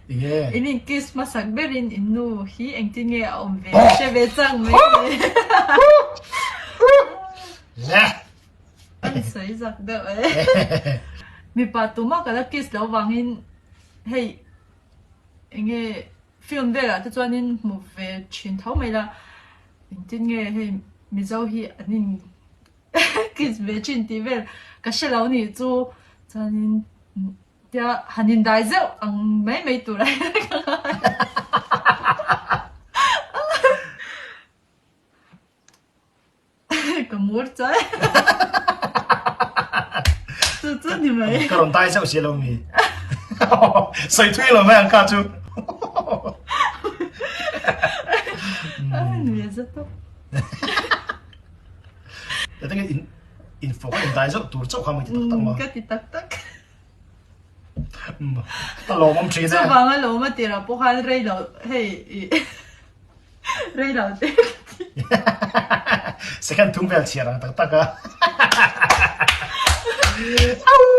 Enge? In in kiss hmasak berin in nu hi engtin nge a awm ve hre ve chang mai le. Le! An sawi zak deuh e. Mipa tumah ka la kiss lo vangin hei enge film velah te chuanin hmu ve thin tho mai la engtin nge hei Mizo hi an in kiss ve thin tih vel ka hre lo nih chu chuanin Tia han indai zeuh ang mai mai tur a ka ngai. Ka mur chai. Chu chu ni mai. Ka rawn dai zeuh si lo mi. Sawi thui lo mai ang ka chu. Ni zet tawp. Tengin in in fawk a indai zeuh tur chauh kha mai ti tak tak ma. Ka ti tak tak. A lawmawm thin e. Chuvang a lawm a tirah pawh khan rei lo hei i rei lo te ka ti. Second thum vel chhiar ang tak tak a. Au!